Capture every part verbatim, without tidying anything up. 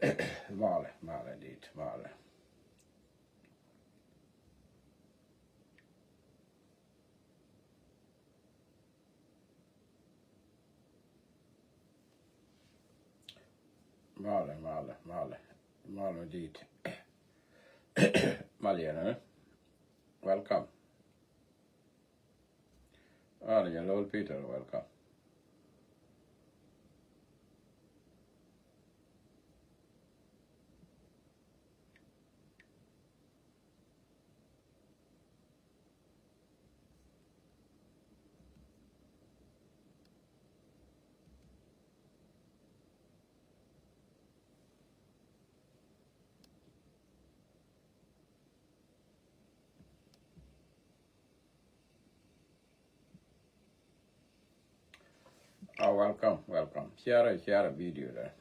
Malɛ, malɛ dit, malɛ. Malɛ, malɛ, malɛ. Malɛ dit. Malɛ yɛn, eh? Welcome. Malɛ yɛn, Lord Peter, welcome. Ah, welcome, welcome. Share, share video dɛ.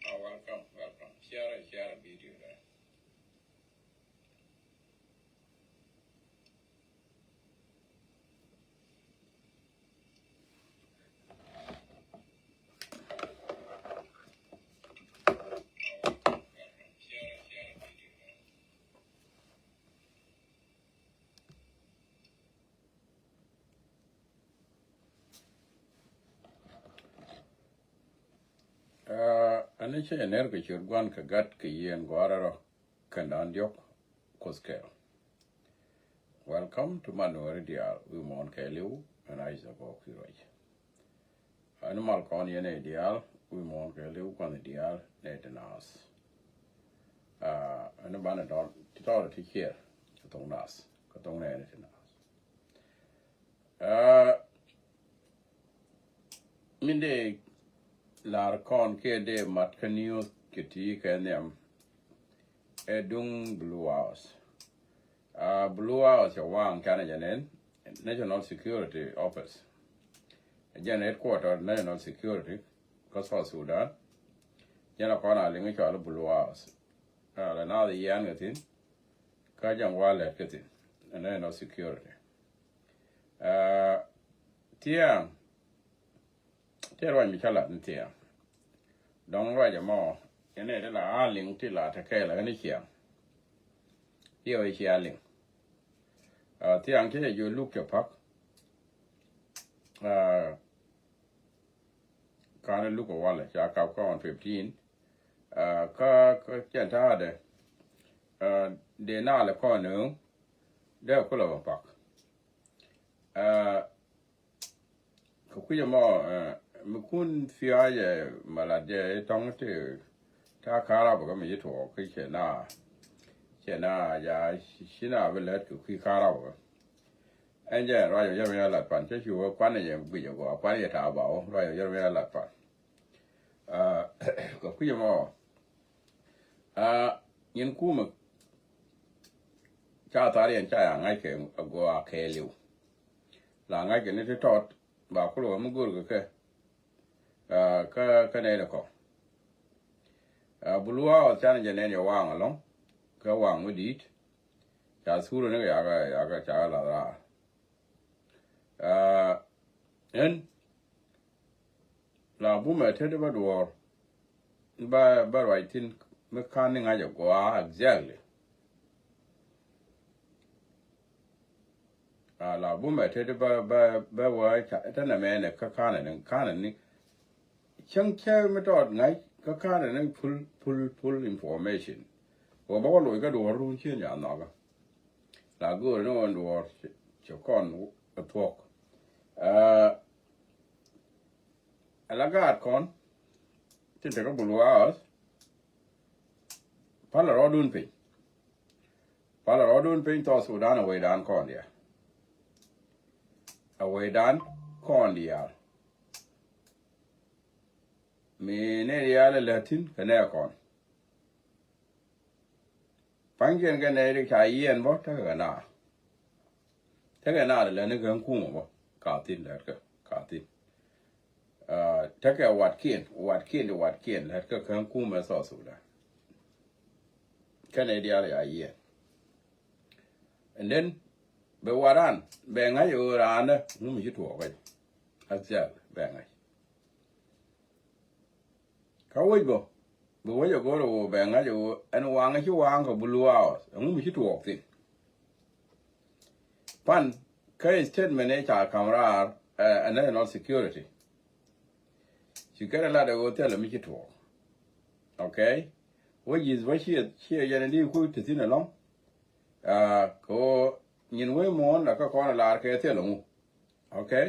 Ah, welcome, welcome. Share, share video dɛ. Ah, ani cɛ ner kɛ ciöt Gua̱n kɛ Gat kɛ Yiëë Gɔaa rɔ kɛn da̱ŋ diɔ̱k Kuoth kɛɛl. Welcome to Manuel diaal wi̱i̱ muɔ̱ɔ̱n kɛɛliw ɛn Isaac Ɔɔk Kiruac. Ani mal kɔn yɛn ɛ diaal wi̱i̱ muɔ̱ɔ̱n kɛɛliw kuan diaal nɛ ti naath. Ah, ani banɛ dɔl ti tɔɔrɛ ti ciɛɛr kɛ thoŋ naath kɛ thoŋ nɛɛni ti naath. Ah, min dee lar kɔn kiɛ dee mat kä news kɛ ti kɛ nhiam ɛ duŋ Blue House. Ah, Blue House ɛ waŋ canɛ jɛ nɛn National Security Office. Jɛn headquarter National Security kä South Sudan. Jɛn a kɔn a liŋ cɔal Blue House. Ah, la naath yian kɛ thin kä jɛn walɛ kɛ thin National Security. Ah, thiaŋ, thiaŋ ruac mi ca lat ni thiaŋ. Dɔ̱ŋ ruac ɛmɔ, ɛn ɛ ti la a liŋ ti la te kɛɛl ɛ ni ciaŋ. Thiaŋ ɛ cia liŋ. Ah, thiaŋ cɛ jɛ jiök luk cɛ pak. Ah, kanɛ luk ɛ walɛ ca kap kä on fifteen. Ah, kä, kä cɛn ta̱a̱dɛ, ah, dee naalɛ kɔn ni dee kulɛ bä pak. Ah, kɛ kui̱c ɛmɔ, ah, mi kun thia̱a̱c ɛ mɛ lat jɛ tɔ̱ŋ ti ta̱a̱ ka̱rabä kä mi ci tuɔɔk kä cɛ na, cɛ na ja ci na bi lät kɛ kui̱ ka̱rabä. Ɛn jɛ ruac ɔ jɛ mi lat pan cä ci wä kuan jɛ guic ɛ gɔaa kuan jɛ ta̱a̱ ba wä ruac ɔ jɛ mi lat pan. Ah, kɛ kui̱ ɛmɔ, ah, nyin kumɛ ca thar yɛn ca ya ŋa̱ckɛ agɔaa kɛɛliw. La ŋa̱ckɛ ni ti tɔt ba kulɛ wä mi go̱o̱rkɛ kɛ, ah, kä, kä nɛy ti kɔ. Ah, Blue House canɛ jɛ nɛn yɛ waŋ ɛlɔ̱ŋ kɛ waŋ mi di̱i̱t. Ca thurä ni kɛ yakɛ, yakɛ ca kɛ lath raar. Ah, ɛn la bumɛ te di bä duɔ̱ɔ̱r bä, bä ruac thi̱n mi ka̱n ni ŋa̱c agɔaa exactly. Ah, la bumɛ te di bä, bä, bä wä ca te nɛ mɛnɛ kä ka̱nɛ ni, ka̱nɛ ni cäŋ cɛ mi tɔɔt ŋa̱c kä ka̱nɛ ni full, full, full information. Wä bä wä loc kä duɔ̱ɔ̱r run cien ya nhɔkä. La go̱o̱r ni wä duɔ̱ɔ̱r cɛ, cɛ kɔn a thuɔ̱k. Ah, Ala gaat kɔn tin te kä Blue House. Palɛ rɔɔdun piny. Palɛ rɔɔdun piny South Sudan a wecdan kɔn diaal. A wecdan kɔn diaal. Mi nɛy diaal ɛ lät thi̱n kɛ nɛy kɔn. Pa̱nykiɛn kɛ nɛy ti ca yiɛn bä tekɛ kɛ naar. Tekɛ naar lɛ ni kɛn kumɛ bä ka thi̱n lɛt kɛ ka thi̱n. Ah, tekɛ watkiɛn, watkiɛn ti watkiɛn lɛt kɛ kɛn kumɛ South Sudan. Kɛnɛ diaal ya yiɛn. And then bɛ waran bɛ ŋa̱c ɣöö raan dä ŋu mi ci tuɔɔk ɛ. Athial bɛ ŋa̱c. Kä wec bä bi wec a go̱r a ɣöö bɛ ŋa̱c a ɣöö ɛn waŋ ci waŋ kɛ Blue House ɛŋu mi ci tuɔɔk thin. Pan kä statement ëë ca ka̱m raar ɛ national security. Ci kɛn a lat a ɣöö thilɛ mi ci tuɔɔk. Okay. Wec is bä ciɛ ciɛ yɛn a di ku te thin ɛlɔ̱ŋ. Kɛ ɣöö nyin wec muɔ̱ɔ̱n a kä kɔn a lar kɛ thilɛ ŋu. Okay.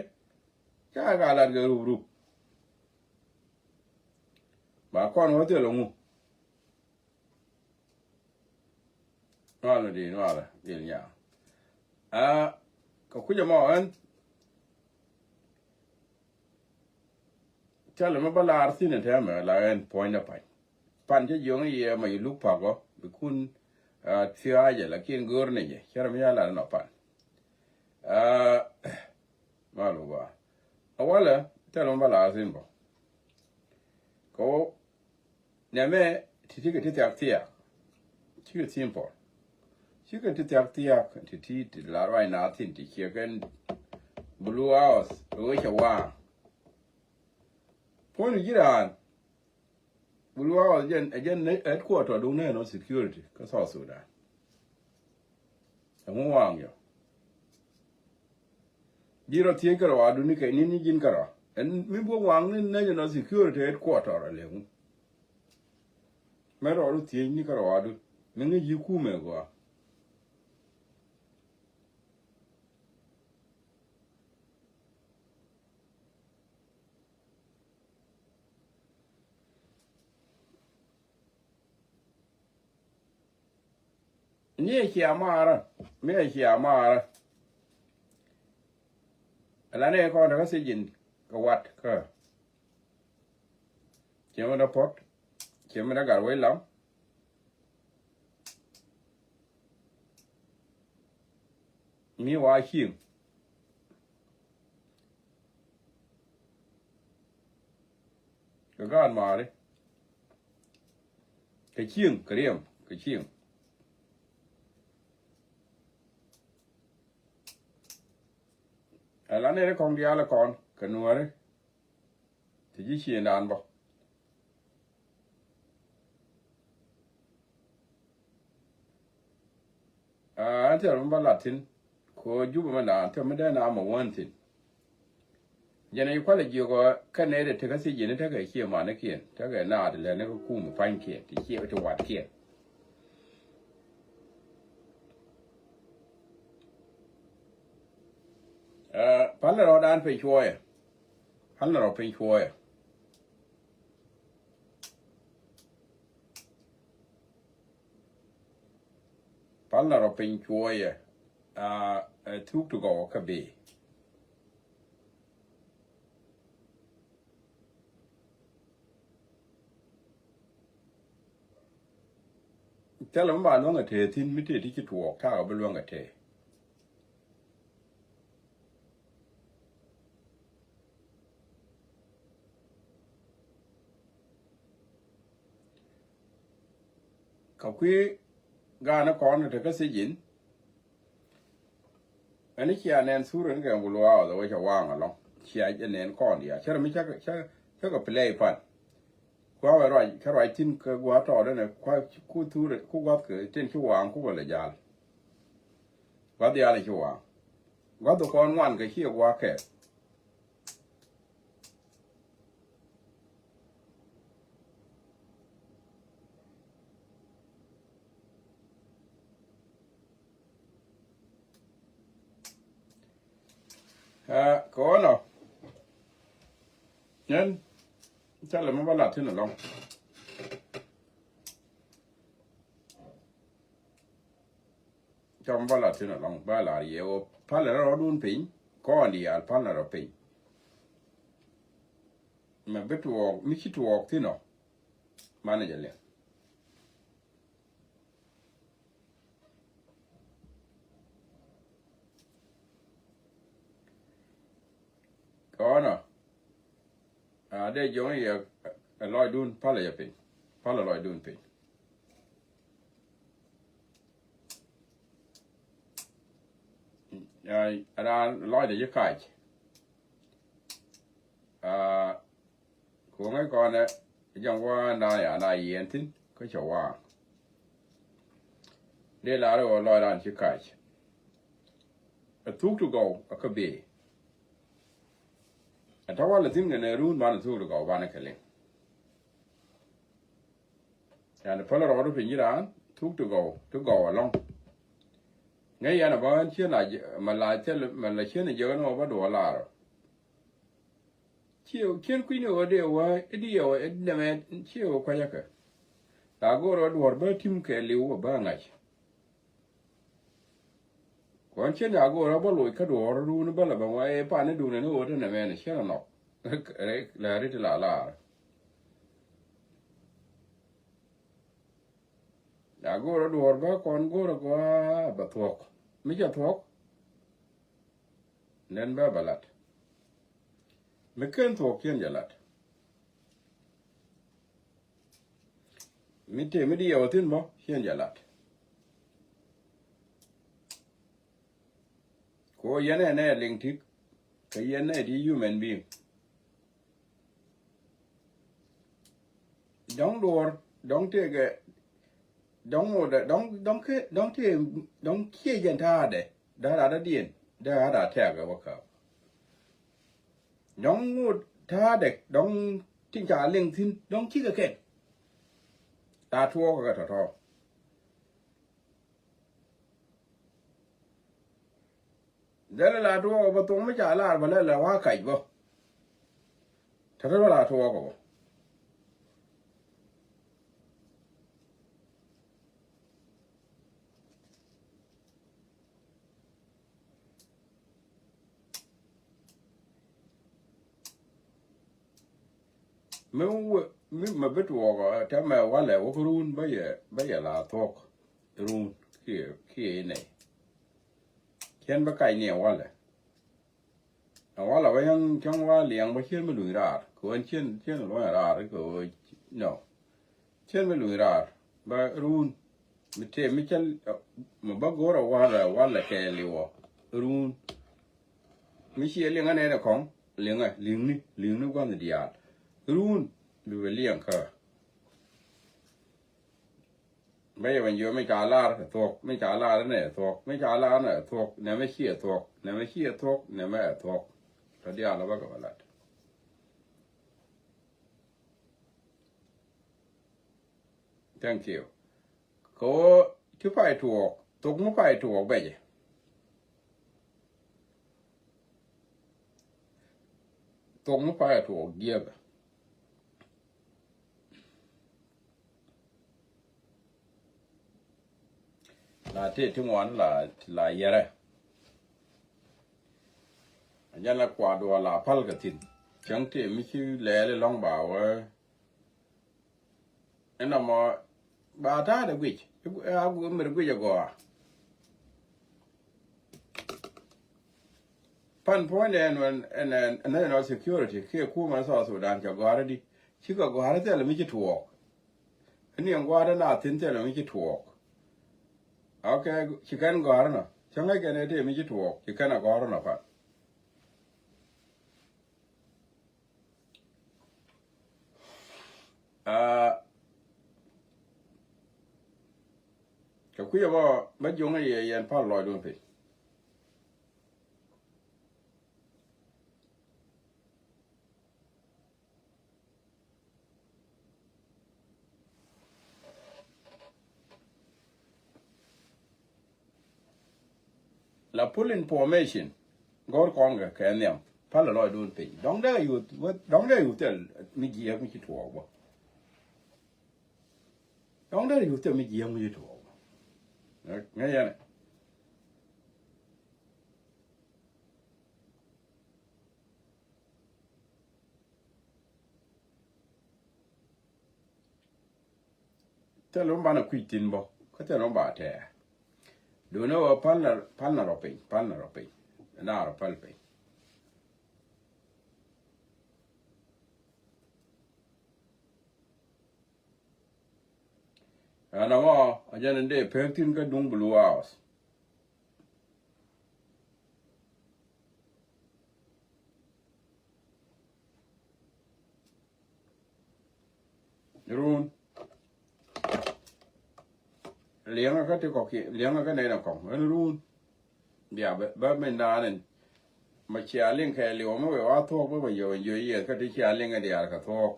Ca ka lat kɛ rup rup. Ba kɔn wä thil ŋu. Nual ni di nual di nya. A kɛ kucä mɔ ɛn. Thil mɛ ba lar thin ɛn tɛmɛ la ɛn puɔ̱nydä pa̱ny. Pan cä jiɔŋ iɛ ma yi luk pakɔ bi kun thia̱a̱cɛ lakin go̱o̱r ni jɛ cɛ rɛ mi ya lar nɔ pan. Mal wä a walɛ thil mɛ ba lar thin bɔ. Kɛ wä nɛmɛ ti ti kɛ ti thiak thiak. Cikɛ simple. Cikɛ ti thiak thiak ti ti ti la ruac na thin ti ciɛ kɛn Blue House wecɛ waŋ. Puɔ̱ny ji̱ raan Blue House jɛn ɛ jɛn headquarter duŋ national security kä South Sudan. Ɛŋu waŋ yɔ ji̱ rɔ thiec kärɔa duni kɛ ni ni ji̱n kärɔa ɛn mi buɔ waŋ ni national security headquarter ɛ lɛŋu. Mɛ rɔɔdu thiec ni kärɔa dun mi ŋi̱ ji̱ kumɛ gɔaa. Ni ɛ cia maarä mi ɛ cia maarä. Ɛla ni ɛ kɔn te kä sijin kɛ wat kä ciɛ mi dä puɔt ciɛ mi dä gat wec lam. Mi wa cieŋ kɛ gaat maari kɛ cieŋ kɛ riɛm kɛ cieŋ. Ɛ la nɛy ti kɔŋ diaal ɛ kɔn kɛ nuääri. Ti ji̱ ciëëndan bä. Aa, ɛn thil mi ba lat thi̱n. Kɛ ɣöö Jubɛ mi naan thil mi dee naan mɛ wään thi̱n. Jɛn a yi kualɛ jiök ɔ kɛn nɛy ti tekä thiec ji̱n tekɛ ciëmanikiɛn tekɛ naath ti lɛni kä kum pa̱nykiɛn ti ciɛ ti watkiɛn. Aa, pälɛ rɔɔdan piny cuɔyɛ. Pälɛ rɔ piny cuɔyɛ. Pälɛ rɔ piny cuɔyɛ. Aa, ɛ thuk ti gɔw kä bi. Thilɛ mi ba luäŋ ɛ tëë thi̱n mi tëë ti ci tuɔɔk cakɛ bi luäŋ ɛ tëë. Kɛ kui̱ ga̱a̱n kɔn te kä thiec ji̱n. Ɛn cia nɛn thur ɛn kɛ Blue House wecɛ waŋ ɛlɔ̱ŋ. Cia jɛ nɛn kɔn diaal cä rɛ mi cä kɛ play pan. Kua wɛ ruac kä ruac thi̱n kɛ gua̱a̱th tɔɔt ɛn ɛ kua ku thur ku gua̱th kɛ tin ci waŋ ku wä lɛ ja̱a̱l. Gua̱th diaal ɛ ci waŋ. Gua̱th kɔn ŋuan kɛ ciɛ gua̱a̱th kɛ. Aa, kɛ ɣöö nɔ. Nɛn thilɛ mi ba lat thi̱n ɛlɔ̱ŋ. Cam bä la thin alɔŋ bä la riɛ wä pal rɔ dun piny. Kɔn diaal pal rɔ piny. Mɛ bi tuɔɔk mi ci tuɔɔk thin ɔ. Manɛ jɛ lɛ. Kɔn ɔ. A dee jɔŋ yɛ ɛ lɔcdun pal yɛ piny. Pal lɔcdun piny. Ɛ, raan lɔcdɛ ci kac. Aa, ku ŋäc kɔn ɛ jɛn waan na ya na yiɛn thi̱n kä cɛ waan. Dee lar ɛ ɣöö lɔc raan ci kac. Ɛ thuk ti gɔw ɛ kä bee. Ɛ tɔ walɛ thi̱n kɛnɛ run banɛ thuk ti gɔw banɛ kɛ liŋ. Yani päl rɔɔdu piny ji̱ raan thuk ti gɔw ti gɔw alɔŋ. Ŋäc yɛn a bä ɣän cien a mɛ la thil mɛ la cien a jiäk ni wä bä duɔ lar. Cie cien kui̱ni wä dee wä i̱ di yɛ wä i̱ nɛmɛ cie wä kua̱cä kɛ. La go̱o̱r wä duɔ̱ɔ̱r bä tim kɛ liw wä bä ŋa̱c. Kuɔn cien ya go̱o̱r a bä loc kä duɔ̱ɔ̱r run bä la bä wa ɛ pan ni duun ni ɣöö ti nɛmɛ ni cien a nɔk. Lɛ ri ti la lar. Ya go̱o̱r a duɔ̱ɔ̱r bä kɔn go̱o̱r a gɔaa bä thuɔ̱k. Mi cɛ thuɔ̱k nɛn bä bä lat. Mi ken thuɔ̱k cien jɛ lat. Mi tëë mi di yɛ wä thi̱n bä cien jɛ lat. Ko yɛn ɛ nɛ liŋ tik kɛ yɛn nɛ di human being. Dɔ̱ŋ duɔ̱ɔ̱r dɔ̱ŋ tëëkɛ dɔ̱ŋ ŋot dɔ̱ŋ dɔ̱ŋ kɛ dɔ̱ŋ tëë dɔ̱ŋ kiɛ jɛn ta̱a̱dɛ. Dee rat adiɛn dee rat a tɛ̈k ɛ wä käp. Dɔ̱ŋ ŋot ta̱a̱dɛ dɔ̱ŋ tin ca liŋ thi̱n dɔ̱ŋ cikɛ kɛn. La tuɔɔk kɛ tɔ̱tɔ̱. Dee la tuɔɔk bä thoŋ mi ca lar bä lɛ la wa kac bä. Tɔ̱tɔ̱ la tuɔɔk bä. Mi wä mi mɛ bi tuɔɔk tɛmɛ walɛ wä kä run bä yɛ bä yɛ la thuɔk. Run kiɛ kiɛ inɛ. Cien bä kac ni walɛ. Ɛ walɛ bä yɛn cäŋ wa liɛŋ bä cien mi luny raar kɛ ɣöö cien cien luny raar kɛ ɣöö nɔ. Cien mi luny raar bä run mi tëë mi cä mi bä go̱o̱r ɛ walɛ walɛ kɛɛliw ɔ run. Mi ciɛ liŋä nɛn ɛ kɔŋ liŋä liŋni liŋni gua̱n diaal. Run bi bɛ liɛŋ kä. Bä yɛ bä jiɔ mi ca lar kɛ thuɔk mi ca lar nɛ thuɔk mi ca lar nɛ thuɔk nɛ mɛ ciɛ thuɔk nɛ mɛ ciɛ thuɔk nɛ mɛ ɛ thuɔk. Tɔ diaal bä kɛ bä lat. Thank you. Kɛ ɣöö ti pay tuɔɔk thok mi pay tuɔɔk bɛcɛ. Thok mi pay tuɔɔk jiɛpɛ. La tëë ti ŋuan la la yɛrɛ. A jɛn la kuaadu a la pal kɛ thi̱n cäŋ tëë mi ci lɛɛli lɔ̱ŋ ba wee. Inɔ mɔ ba ta̱a̱dɛ guic a guic mɛr guic a gɔaa. Pan puɔ̱nydɛ ɛn wän ɛn ɛn national security kiɛ kumɛ South Sudan cɛ gɔ̱a̱rä di cikɛ gɔ̱a̱rä thilɛ mi ci tuɔɔk. Ɛn yɛn gua̱a̱rä na thin thilɛ mi ci tuɔɔk. Ok, ci kɛn gɔ̱a̱rä nɔ cä ŋäc kɛn ɛ tëë mi ci tuɔɔk ci kɛn a gɔ̱a̱rä nɔ pan. Aa, kɛ kui̱ ɛmɔ bä juŋä yɛ yɛn pal lɔcdun piny. La full information. Go̱r kɔn kɛ kɛ nhiam pal lɔcdun piny dɔ̱ŋ dee yuth dɔ̱ŋ dee yuth thil mi jiɛk mi ci tuɔɔk bä. Dɔ̱ŋ dee yuth thil mi jiɛk mi ci tuɔɔk bä. Ŋäc yɛn ɛ. Thil mi banɛ kui̱c thi̱n bä kä thil mi ba tɛɛr. Duundɛ ɣöö pal na pal na rɔ piny pal na rɔ piny. Na rɔ pal piny. Ɛn ɛmɔ a jɛn in dee pek thi̱n kä duŋ Blue House. Run. Liɛŋä kä ti kɔk, liɛŋä kä nɛy na kɔŋ. Ɛn run. Bia bä, bä min daan ɛn. Ma cia liŋ kɛ liw mi wee wa thuɔk bä bä yɛ wä jiö yieth kä ti cia liŋ ɛ diaal kɛ thuɔk.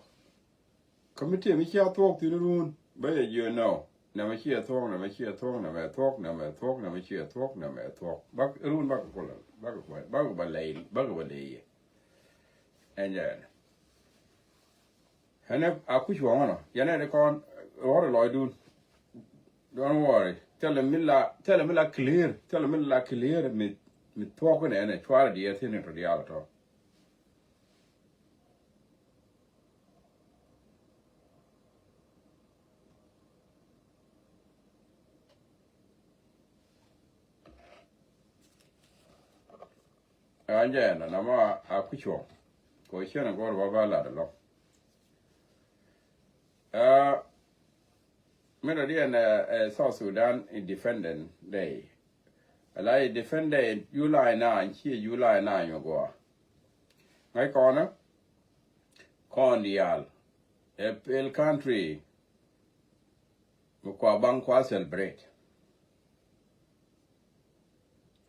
Kä mi tëë mi cia thuɔk thin run bä yɛ jiö nɔ. Nɛ mɛ ciɛ thuɔk, nɛ mɛ ciɛ thuɔk, nɛ mɛ thuɔk, nɛ mɛ thuɔk, nɛ mɛ ciɛ thuɔk, nɛ mɛ thuɔk. Bak run bak kɛ kulɛ, bak kɛ kulɛ, bak kɛ bä lɛy, bak kɛ bä lɛy yɛ. Ɛn jɛ ɛn. Ɛn ɛ a kuc wä ŋɔnɔ. Yɛn ɛ di kɔn, ɣɔr lɔcdun. Don't worry. Thilɛ mi la, thilɛ mi la clear, thilɛ mi la clear mi, mi thuɔk nɛ ɛn ɛ cuarɛ diɛɛr thin in tɔ diaal tɔ. An jɛ ɛn nama a kuc cuɔ̱ŋ. Kɛ ciɛn a gɔr ba ba lat alɔ. Aa, mi dɔ diɛn ɛ South Sudan Independent Day. Ala Independent Day July nine, ciɛ July nine mi gɔaa. Ŋäc kɔnä kɔn diaal ɛ pel country mi kua baŋ kua celebrate.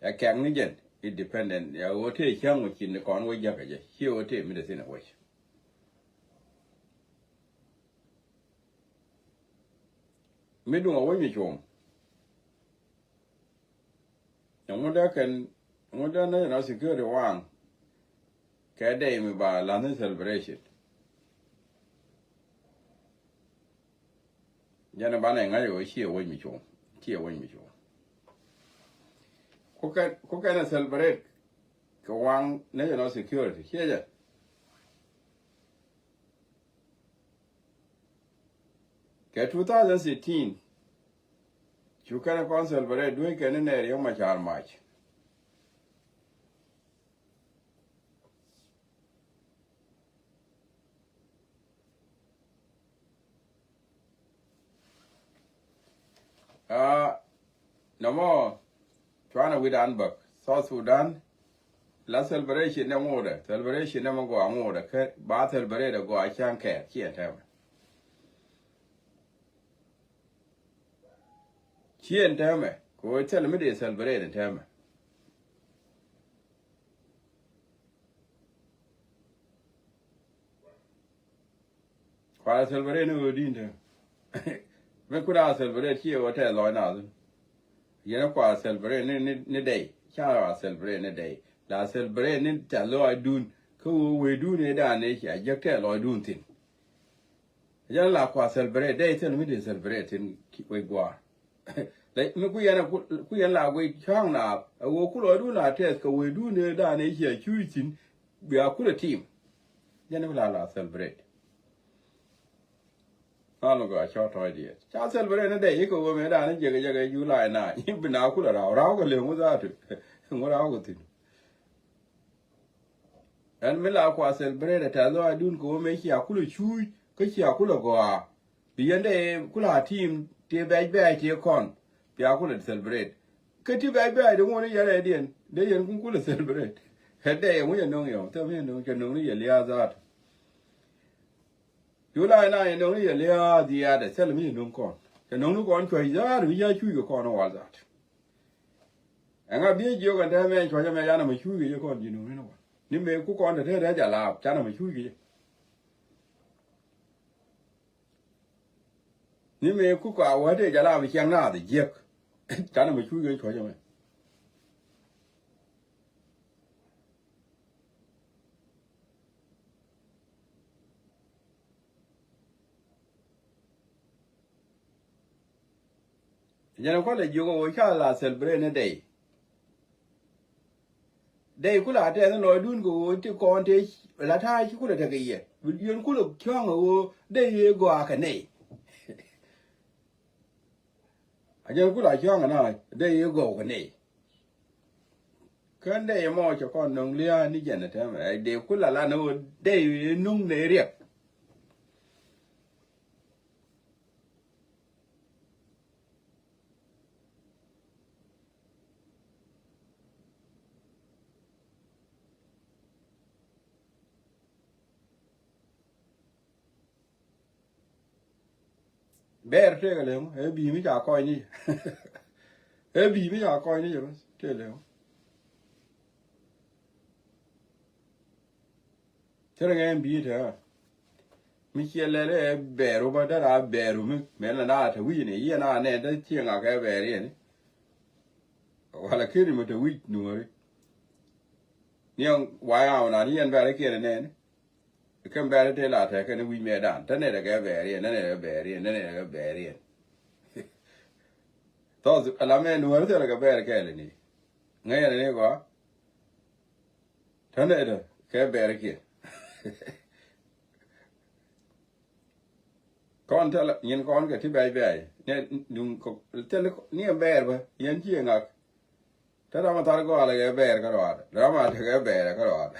Ɛ kɛk ni jɛn independent ya ɣöö tëë cäŋ wä cin kɔn wä jäkä jɛ ciɛ ɣöö tëë mi dee thin ɛ wec. Mi duŋ a wec mi cuɔ̱ŋ. Ɛŋu dee kɛn, ɛŋu dee national security waŋ kɛ dɛy mi ba la̱th ni celebration. Jɛn ɛ banɛ ŋa̱c ɛ wä ciɛ wec mi cuɔ̱ŋ, ciɛ wec mi cuɔ̱ŋ. Ku kɛn, ku kɛn ɛ celebrate kɛ waŋ national security ciɛ jɛ. Kɛ two thousand sixteen cu kɛn ɛ kɔn celebrate duec kɛn ni nɛɛr yɔ̱ŋ ma ca̱r mac. Aa, nɔmɔ cuanɛ wi̱dan bäk South Sudan. La celebration ni ŋuudɛ, celebration ni mɛ gɔaa ŋuudɛ kä ba celebrate gɔaa ciaŋ kɛɛr ciɛ tɛmɛ. Ciɛ tɛmɛ kɛ wee thil mi dee celebrate tɛmɛ. Kua celebrate ni ɣöö di̱n te. Mi kun a celebrate ciɛ ɣöö tɛth lɔc nath. Yɛn kua celebrate ni, ni, ni day. Ca a celebrate ni day. La celebrate ni tɛth lɔcdun. Kä ɣöö wecdun ëë dan ëë cia jek tɛth lɔcdun thi̱n. Jɛn la kua celebrate day thil mi dee celebrate thi̱n wec gua̱a̱r. Mi ku yɛn a ku, ku yɛn la guic cäŋ naath a ɣöö ku lɔcdun la tɛth kɛ wecdun ëë dan ëë cia cuuc thi̱n bia kulɛ tim. Jɛn bi la la celebrate. Mal mi gɔaa cɔ tɔ̱ɔ̱c diɛt ca celebrate ni dee yikɛ wee mëë da̱a̱n jiɛk jiɛk ɛ July nine. Bi na kulɛ raw raw kɛ lëë ŋu zaatu. Ŋu raw kɛ thi̱n. Ɛn mi la kua celebrate ɛ tɛth lɔaacdun kɛ wee mëë cia kulɛ cuuc kä cia kulɛ gɔaa. Bi yɛn dee kulɛ a team tëë bɛc bɛc tëë kɔn bia kulɛ celebrate. Kä ti bɛc bɛc dee ŋuɔ̱n i̱ yɛn rɛydiɛn dee yɛn kun kulɛ celebrate. Ɛ dee yɛn ŋu yɛ no̱ŋ yɛ thɛm yɛ no̱ŋ cɛ no̱ŋ ni yɛ lia̱a̱ zaatu. July nine yɛ no̱ŋ ni yɛ lia̱a̱ dhiaadɛ thilɛ mi yɛ no̱ŋ kɔn. Cɛ no̱ŋ ni kɔn cuɔ̱c dhaar mi ca cuc kɛ kɔn wal dhaat. Ɛŋa biɛ jiök ɛn tɛmɛ ɛn cuɔ̱c ɛmɛ canɛ mɛ cuc kɛ jɛ kɔn ji̱ no̱ŋ ni ni wal. Ni mëë ku kɔn te te rɛc alaap canɛ mɛ cuc kɛ jɛ. Ni mëë ku kɔn a wä te jɛ alaap ciɛŋ naath jiäk. Canɛ mɛ cuc kɛ cuɔ̱c ɛmɛ. Jɛn kualɛ jiök ɛ wä ca la celebrate ni day. Day kulɛ a tɛth ni lɔcdun kɛ wä ti kɔn te la ta̱a̱ ci kulɛ tekɛ yɛ. Yɛn kulɛ cɔ̱ŋ ɛ wä day yee gɔaa kɛ nɛy. A jɛn kula cuaŋ na dee i̱ gɔw kɛ nɛy. Kän dee imɔ cɛ kɔn no̱ŋ lia̱a̱ ni jɛn ɛ tɛmɛ ɛ dee kula la ni wä dee i̱ nuŋ nɛy riɛk. Bɛɛr tëëkɛ lëŋ ɛ bi̱i̱ mi ca kɔc ni jɛ. Ɛ bi̱i̱ mi ca kɔc ni jɛ bäth tëëkɛ lëŋ. Cä rɛ ŋɛn bi̱i̱ tɛ mi ciɛ lɛl ɛ bɛɛru bä dara bɛɛru mi mɛn la na te wi̱i̱ ni yiɛn a nɛ dä cieŋ a kɛ bɛɛr yɛn. Wala keni mi te wi̱i̱ nuɔri. Niɛŋ wayam na ni yɛn bɛɛr kiɛn nɛn. Kɛn bɛɛr te la te kɛn wi̱i̱ mɛ dan te nɛ dɛ kɛ bɛɛr yɛn nɛ dɛ kɛ bɛɛr yɛn nɛ dɛ kɛ bɛɛr yɛn. Thɔth ala mɛ nuɔri te dɛ kɛ bɛɛr kɛɛl ni. Ŋäc yɛn ni gɔaa. Tän ëdä kɛ bɛɛr kiɛn. Kɔn thilɛ nyin kɔn kɛ ti bɛ̈ɛ̈c bɛ̈ɛ̈c ni duŋ kɔ thilɛ ni ɛn bɛɛr bä yɛn ci ŋak. Te ram a thar gɔalɛ kɛ bɛɛr kä rɔaadɛ ram a tekɛ bɛɛr kä rɔaadɛ.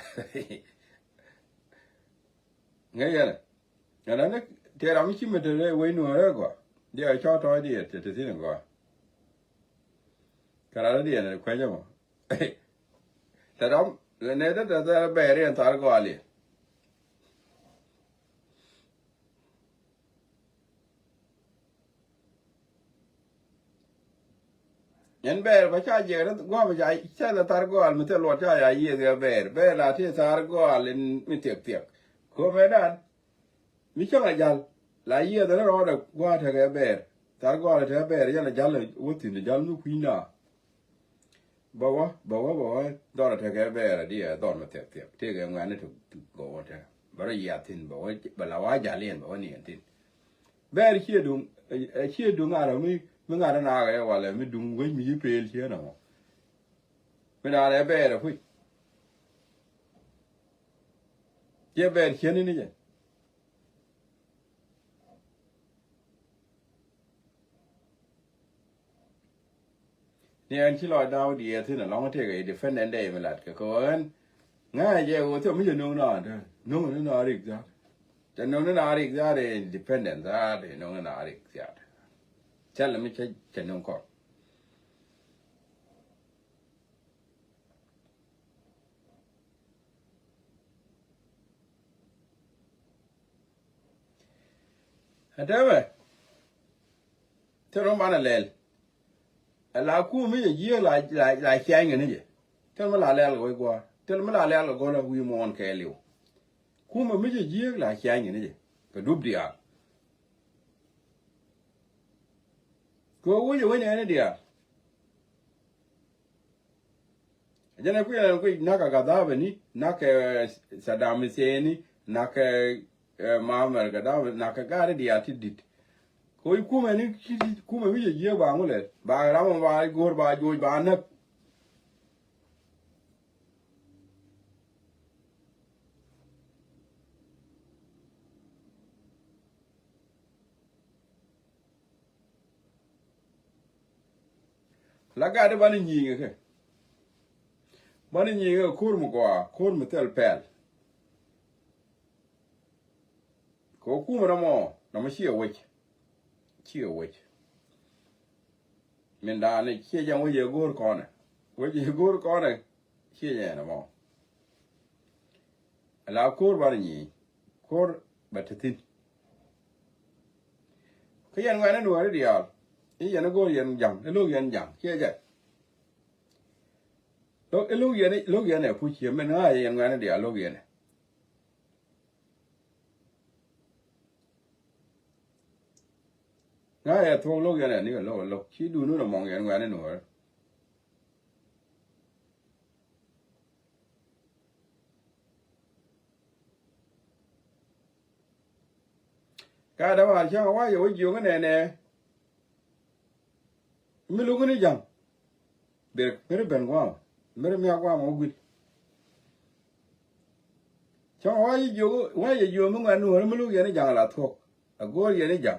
Ŋäc yɛn ɛ ɛn ɛn tëë ram ci mi te rɛ wec nuɔrɛ gɔa. Diɛ cɔ tɔɔc diɛ te te thin gɔa. Kɛ rat diɛ ni kuecä mɔ. Tɛ dɔm nɛ tɛ tɛ thɛl bɛɛr yɛn thar gɔal yɛn. Yɛn bɛɛr bä ca jiɛk rä gua̱a̱p ca cɛ thɛ thar gɔal mi thil luɔt ca ya yiëth kɛ bɛɛr bɛɛr la ti thar gɔal in mi thiɛk thiɛk. Ko̱mɛ dan mi cäŋ a jal la yiëth rä rɔɔdɛ gua̱a̱ tekɛ bɛɛr thar gɔal tekɛ bɛɛr yɛn a jal wä thi̱n a jal mi kui̱ny na. Bä wä bä wä bä wä dhɔr a tekɛ bɛɛr a diɛ dhɔr mi thiɛk thiɛk tëëkɛ ŋuɛ̈ni ti gɔw wä tekɛ bä rɔ yiath thi̱n bä wä bä la wä jal yɛn bä wä niɛn thi̱n. Bɛɛr ciɛ duŋ ɛ ciɛ duŋ ŋa̱t mi mi ŋa̱t naak ɛ walɛ mi duŋ wec mi ci pel ciɛ nɔmɔ. Mi naan ɛ bɛɛr ɛ puc. Ciɛ bɛɛr ciɛ ni ni jɛ. Ni ɛn ci lɔc da̱a̱ wä diɛɛr thi̱n ɛlɔ̱ŋ tëëkɛ independent day mi lat kɛ kɛ ɣän. Ŋa̱cɛ jɛ ɣöö thiɔm mi cɛ no̱o̱ŋ nɔɔn te no̱o̱ŋ ni nɔɔn rik thiaat. Cɛ no̱o̱ŋ ni nɔɔn rik thiaat ɛ independent thiaat ɛ no̱o̱ŋ ni nɔɔn rik thiaat. Thilɛ mi cɛ cɛ no̱o̱ŋ kɔn. Ɛ tɛmɛ thil mi banɛ lɛl. Ɛ la kum mi jɛ jiääk la la la ciany kɛ ni jɛ. Thil mi la lɛl kɛ wec gua̱a̱r thil mi la lɛl kɛ gɔl ɛ wi̱i̱ muɔ̱ɔ̱n kɛɛliw. Kum mi jɛ jiääk la ciany kɛ ni jɛ kɛ dup diaal. Kɛ wec ɛ wec nɛɛni diaal. Jɛn ɛ kui̱ ɛn kui̱ nak kɛ Gaddafi ni nak kɛ Saddam Hussein ni nak kɛ Muammar Gaddafi nak kɛ gaari diaal ti dit. Kɛ wec kumɛ ni kumɛ mi jɛ jiɛ ba ŋulɛ ba ram ba go̱o̱r ba joc ba näk. La gat i̱ banɛ nyiŋ ɛ kɛ banɛ nyiŋ ɛ ko̱r mi gɔaa ko̱r mi thil pɛl. Kɛ ɣöö kumɛ nɔmɔ nɔmɔ ciɛ wec. Ciɛ wec. Min daani ciɛ jɛn wec ɛ go̱o̱r kɔnɛ wec ɛ go̱o̱r kɔnɛ. Ciɛ jɛn ɛmɔ. Ala ko̱r banɛ nyiŋ ko̱r bɛ te thi̱n. Kä yɛn ŋuɛ̈ni nuɔ̱ɔ̱ri diaal i̱ yɛn i̱ go̱o̱r yɛn ja̱ŋ i̱ lo̱k yɛn ja̱ŋ ciɛ jɛ. Lo̱k i̱ lo̱k yɛn i̱ lo̱k yɛn ɛ puc yɛ min ŋa̱a̱c yɛn ŋuɛ̈ni diaal lo̱k yɛn ɛ. Ŋa̱a̱c ɛ thuɔ̱k lo̱k yɛn ɛ nikɛ lo̱k ɛ lo̱k ci duun wun ɛ mɔŋ yɛn ŋuɛ̈ni nuɔ̱ɔ̱ri. Ka dämaar cäŋ a wa̱cɛ wä jiök inɛnɛ. Mi luk ni ja̱ŋ. Ber mi ri ben gua̱a̱m mi ri miak gua̱a̱m wä gui̱t. Cäŋ a wa̱cɛ jiök wa̱cɛ jiök mi ŋuɛ̈t nuɔ̱ɔ̱ri mi luk yɛn ni ja̱ŋ la thuɔ̱k. A go̱o̱r yɛn ni ja̱ŋ.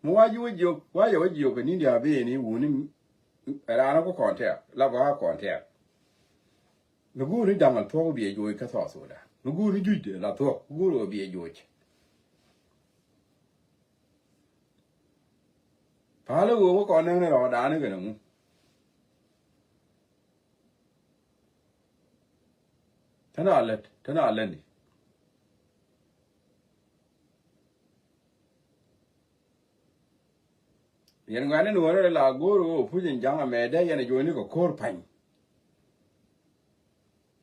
Mi wa̱c wä jiök wa̱c wä jiök kɛ ni̱n diaal bi ni wuni. Raan ku kɔn tɛ̈r la bä kɔn tɛ̈r. Mi guur ni da̱ŋ la thuɔ̱k biɛ joc kä South Sudan mi guur ni juc la thuɔ̱k guur wä biɛ joc. Pa̱a̱l wä wä kɔn näk ni rɔɔdan ni kɛn ŋu. Tän a lät tän a lätni. Yɛn ŋuɛ̈ni Nuɔ̱ɔ̱ri la go̱o̱r ɣöö puc in ja̱ŋ amɛ dee yɛn a juɔ̱ɔ̱ni kɛ ko̱r pa̱ny.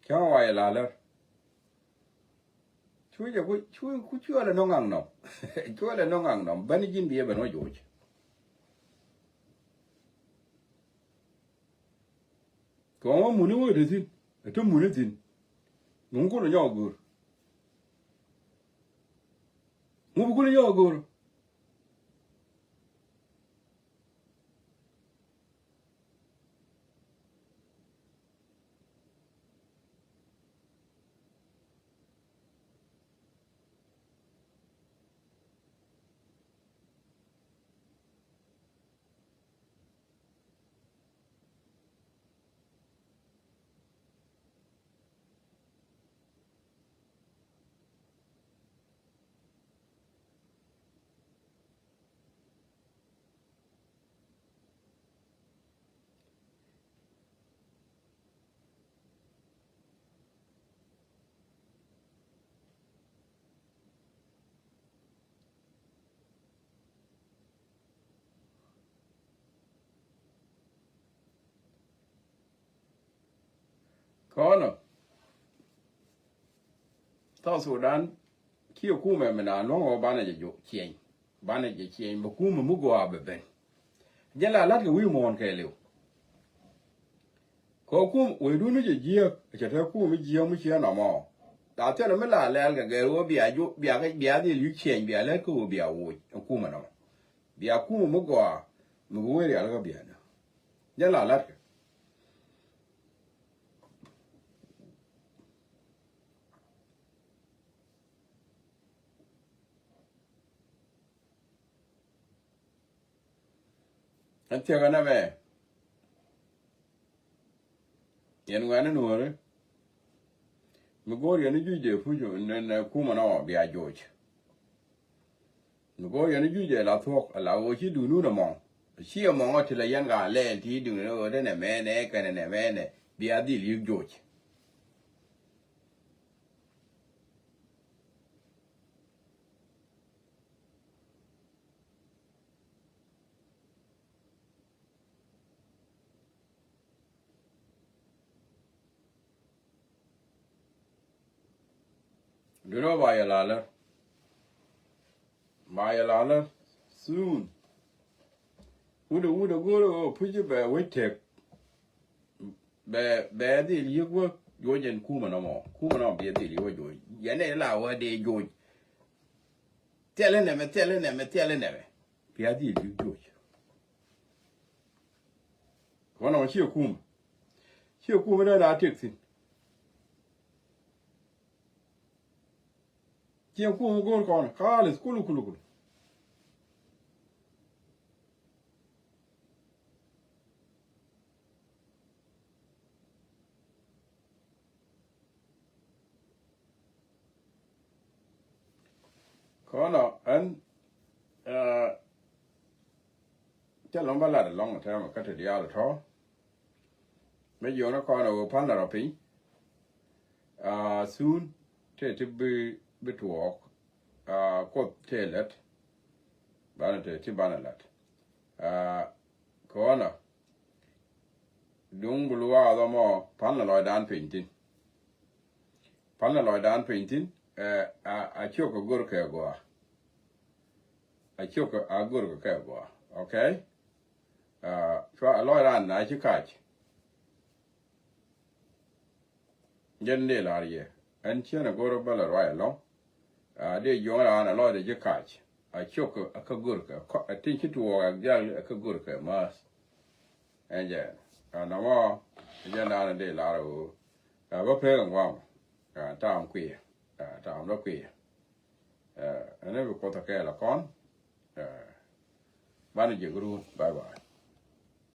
Cäŋ wa yɛ la lär. Cu jɛ ku cu cu cu lɛ nɔŋ ŋaŋ nɔm. Cu lɛ nɔŋ ŋaŋ nɔm bäni ji̱n bi yɛ ben wä joc. Kɛ ɣöö muni wä te thi̱n ɛ te muni thi̱n. Ŋu bi kulɛ nyɔk a go̱o̱r. Ŋu bi kulɛ nyɔk a go̱o̱r. Kɔnɔ South Sudan kiɛ kumɛ mi na luɔ̱ŋ ɔ banɛ jɛ jo ciɛny. Banɛ jɛ ciɛny bɛ kumɛ mi gɔaa bɛ ben. Jɛ la lat kɛ wi̱i̱ muɔ̱ɔ̱n kɛɛliw. Kɛ kum wecdun mi cɛ jiääk cɛ te kum mi jiääk mi ciɛ nɔmɔ. La thilɛ mi la lɛɛl kɛ gɛr wä bia ju bia kɛ bia dhil yu ciɛny bia lɛt kä wä bia woc ɛ kumɛ nɔmɔ. Bia kumɛ mi gɔaa mi bi wee rial kä bia nä. Jɛ la lat kɛ. Ɛn thia̱k ɛn ɛmɛ. Yɛn ŋuɛ̈ni Nuɔ̱ɔ̱ri. Mi go̱o̱r yɛn i̱ juc dee puc nɛ nɛ kumɛ nɔ bia joc. Mi go̱o̱r yɛn i̱ juc dee la thuɔ̱k ala ɣöö ci duundun ɛmɔ. Ci ɛmɔ ŋɔ ti la yɛn ka lɛɛl ti duundun ɣöö te nɛ mɛnɛ kɛnɛ nɛ mɛnɛ bia dhil yi̱k joc. Duno ba yɛ lalä. Ba yɛ lalä. Soon. Wudɛ wudɛ go̱o̱r ɣöö puc bɛ wec tek. Bɛ bɛ dhil yiëk wä juɔc ɛn kumɛ nɔmɔ. Kumɛ nɔmɔ biɛ dhil yiëk wä juɔc. Yɛn ɛ la wä dee juɔc. Thilɛ nɛmɛ, thilɛ nɛmɛ, thilɛ nɛmɛ. Bia dhil yiëk juɔc. Kɔn nɔmɔ ciɛ kumɛ. Ciɛ kumɛ dee la tëk thi̱n. Cieŋ kuɔ̱ŋ go̱o̱r kɔn kalis kulu kulu kulu. Kɔnɔ ɛn, eh, cä lɔ̱ŋ bä lat ɛlɔ̱ŋ tɛmɛ kä te diaal tɔ̱. Mi jiɔn kɔn ɛ ɣöö pa̱n lɛ rɔ piny. Aa, soon tëë ti bi, bi tuɔɔk. Aa, Kuoth tëë lät. Banɛ tëë ti banɛ lat. Aa, kɔnɔ duŋ bi luaak dhɔmɔ pa̱n lɛ lɔcdan piny thi̱n. Pa̱n lɛ lɔcdan piny thi̱n. Ɛ, a, a ciök kɛ gör kɛ gɔaa. A ciök kɛ a gör kɛ kɛ gɔaa. Okay. Aa, cua a lɔcdan na ci kac. Jɛn dee la̱r yɛ ɛn ciɛn a go̱r bä lɛ ruac ɛlɔ̱ŋ. Aa, dee juɔ̱ŋ raan a lɔcdɛ ji̱ kac. A ciök a kä go̱rkɛ a tin ci tuɔɔk a gial a kä go̱rkɛ mäth. Ɛn jɛ a nɔmɔ jɛn raan a dee la̱r a ɣöö a bä pek ɛn guam. Aa, taam kuiɛ. Aa, taam bä kuiɛ. Aa, ɛn ɛ bi Kuoth a kɛɛl a kɔn. Aa, banɛ jiɛk run. Bye bye.